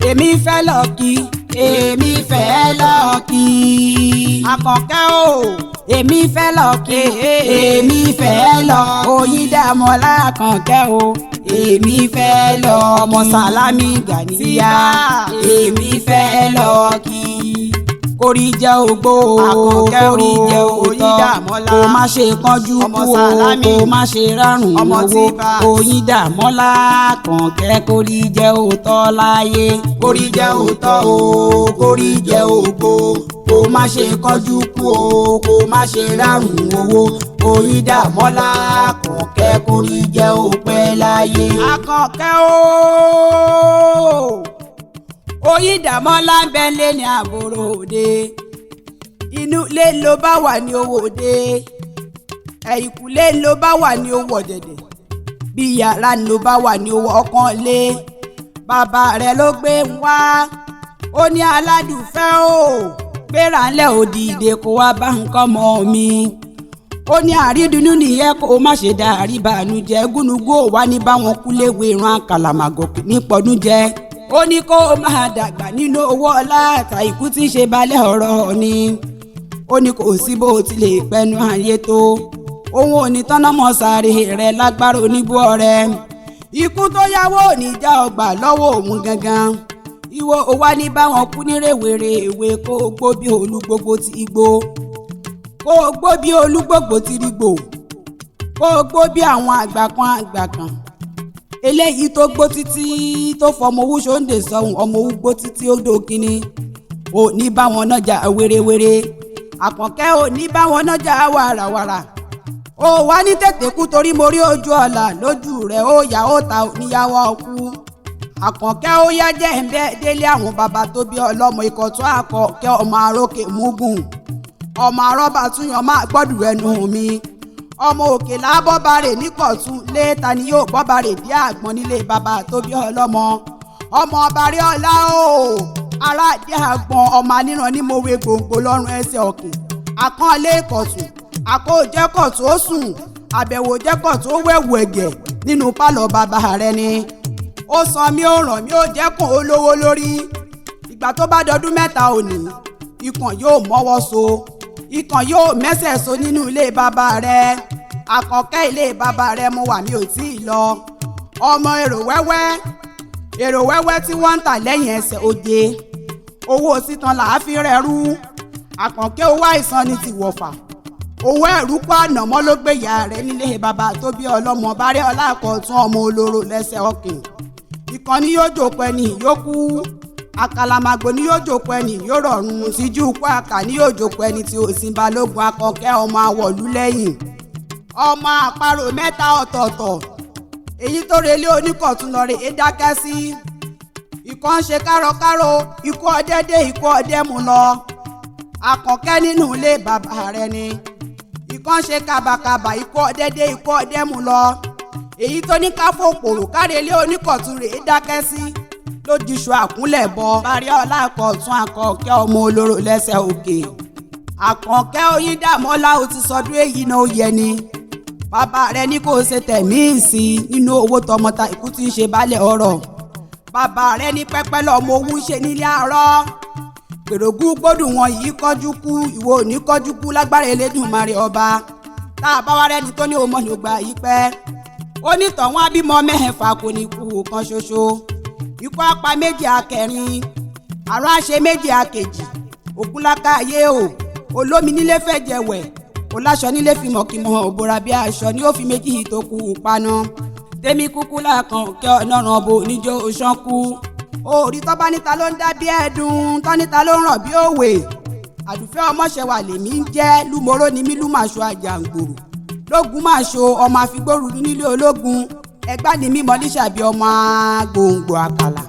Èmi fẹ́ lọ kí, èmi fẹ́ lọ kí. Àkànkẹ́ o, èmi fẹ́ lọ kí, èmi fẹ́ lọ. Oyíndàmọ́lá Àkànkẹ́ o, èmi fẹ́ lọ. Ọmọ Sàlámì Gàníyà, èmi fẹ́ lọ kí. Kórí jẹ́ ògbó o, kórí jẹ́ òótọ́, kó má ṣe kánjú kú o, kó má ṣe rárùn owó. Oyíndàmọ́lá Àkànkẹ́, kórí jẹ́ òótọ́ láyé. Kórí jẹ́ òótọ́ o, kórí jẹ́ ògbó, kó má ṣe kánjú kú o, kó má ṣe rárùn owó. Oyíndàmọ́lá Àkànkẹ́, kórí jẹ́ òpẹ́ láyé. Àkànkẹ́ o, Oyíndàmọ́lá ń bẹ lé ní àbúrò òde, inú ilé ló bá wà ní owó òde, ẹ̀yìnkùlé ló bá wà ní owó ọ̀dẹ̀dẹ̀, bí yàrá ló bá wà ní owó ọkàn lé. Bàbá rẹ̀ ló gbé ń wá, ó ní aládùúfẹ́ o, gbéra ńlẹ̀ òdìdè kó wá bá nǹkan mọ́ mi. Ó ní àrídùnnú nìyẹn, kó o má ṣe dá àríbànújẹ́. Gúnugún ò wá ní báwọn kúléwé ìran àkàlàmàgòkè nípọ̀dún jẹ́. Ó ní kó o máa dàgbà nínú owó ọlá àtàìkú tí ń ṣe balẹ̀ ọ̀rọ̀ ni. Ó ní kò sí bó ti lè pẹnu ayé tó, òun ò ní tọ́nàmọ́ sáré rẹ̀ lágbára oníbú ọrẹ. Ikú tó yáwó ò ní já ọgbà lọ́wọ́ òun gangan. Ìwọ ò wá ní báwọn kú ní rèwerèwe, kó o gbó bí olúgbogbo ti gbó, kó o gbó bí olúgbogbo ti rí gbò, kó o gbó bí àwọn àgbà kan àgbà kan. Eléyìí tó gbó títí tó fọmọ owó ṣóńdè sọhùn, ọmọ owó gbó títí ó dókínní. Ò ní báwọn nájà wérewère, Àkànkẹ́, ò ní báwọn nájà wàràwàrà. Ó wá ní tètè kú torí mo rí ojú ọ̀la lójú rẹ̀, ó yà ó ta níyàwó ọkú. Àkànkẹ́, ó yá jẹ́ ń bẹ́ délé àwọn bàbá tó bí ọlọ́mọ ikọ̀ tó. Àkànkẹ́ ọmọ arókè múgùn, ọmọ arọ́bà túyàn máa gbọ́dù ẹnu mi. Ọmọ òkè lábọ́bàrè níkọ̀tún léta ni yóò bọ́bàrè dí àgbọn nílé bàbá tó bí ọlọ́mọ. Ọmọ ọba rí ọlá o, ará dí àgbọn, ọmọ aníran ní mòwe gbòǹgbò lọ́rùn ẹsẹ̀ ọ̀kìn. Àkànlé ìkọ̀tún, àkójẹ́kọ̀tún ó sùn, àbẹ̀wò jẹ́kọ̀tún ó wẹ̀wù ẹ̀gẹ̀ nínú pálọ̀ bàbá rẹ ni. Ó san mí, ó ràn mí, ó jẹ́kùn olówó lórí. Ìgbà tó bá dọdún 3 òní, ikàn yóò mọ́wọ́ so, ikàn yóò mẹ́sẹ̀ so nínú ilé bàbá rẹ. Àkànkẹ́, ilé bàbá rẹ mo wà, mi ò tí ì lọ. Ọmọ èrò wẹ́wẹ́, èrò wẹ́wẹ́ tí wọ́n ń tà lẹ́yìn ẹsẹ̀ oje, owó sítan là á fi rẹrú. Àkànkẹ́, owó àìsàn ni ti wọ̀fà, owó ẹ̀rú kó ànàmọ́ ló gbé ìyá rẹ̀ nílé bàbá tó bí ọlọ́mọ bárẹ́ ọlákọ̀ọ́tún ọmọ olóró lẹ́sẹ̀ ọ̀kìn. Ìkànnì yóò jòkó ẹni yókù, àkàlàmàgbò ni yóò jòkó ẹni yóò rọrùn síjú kó àkà ni yóò jòkó ẹni tí ò sí balógun. Àkànkẹ́ ọmọ àwọ̀lú lẹ́yìn, ọmọ àparò 3 ọ̀tọ̀ọ̀tọ̀, èyí tó relé oníkọ̀tún lọ rè é dákẹ́ sí. Ìkan ṣe kárọkárọ, ikú ọdẹ dé, ikú ọdẹ mú lọ. Àkànkẹ́, nínú ilé bàbá rẹ ni. Ìkan ṣe kàbàkàbà, ikú ọdẹ dé, ikú ọdẹ mú lọ. Èyí tó ní ká fòpòrò kárelé oníkọ̀tún rè é dákẹ́ sí lójúṣu àkúnlẹ̀ bọ. Bàrí ọlá àkọ̀tún, Àkànkẹ́ ọmọ olóró lẹ́sẹ̀ òkè. Àkànkẹ́ Oyíndàmọ́lá, ó ti sọdún èyí náà ó yẹ ni. Bàbá rẹ ní kó o ṣe tẹ̀mí ìsìn nínú owó tọmọta ìkú tí ń ṣe balẹ̀ ọ̀rọ̀. Bàbá rẹ ní pẹ́pẹ́ lọ́mọ owó ń ṣe nílé àárọ̀. Pèrògùn gbódùn wọn yìí kọjú kú, ìwọ ò ní kọjú kú lágbára Elédùmarè ọba. Tá a bá wá rẹni tó ní òmò ló gbà yí pẹ́. Ó ní tọ̀wọ́n abímọ 6 kò ní kú kan ṣoṣo. Ikú apá 2 akẹrin, àrùn àṣẹ 2 akejì, ògúnláka ayé o, olómi nílé fẹ́ jẹ̀wẹ̀, oláṣọ nílé fi mọ̀kìmọ̀ òbúra bí aṣọ ni ó fi 2 tó kú paná. Tèmi kúkú l'Àkànkẹ́ ọ̀nàràn bò níjó ṣánkú. Òòrí tọ́ba níta ló ń dá bí ẹ̀dùn, tọ́níta ló ń rọ̀ bí òwe. Àdùfẹ́ ọmọṣẹ́wà lèmi ń jẹ́, lúmọ̀rọ̀ ni mí lúmàṣọ àjàǹgbòrò. Lógun máṣo ọmọ àfigbóru nílé ológun, ẹgbá ni mímọ́ líṣàbí ọmọ gbòǹgbò àkàlà.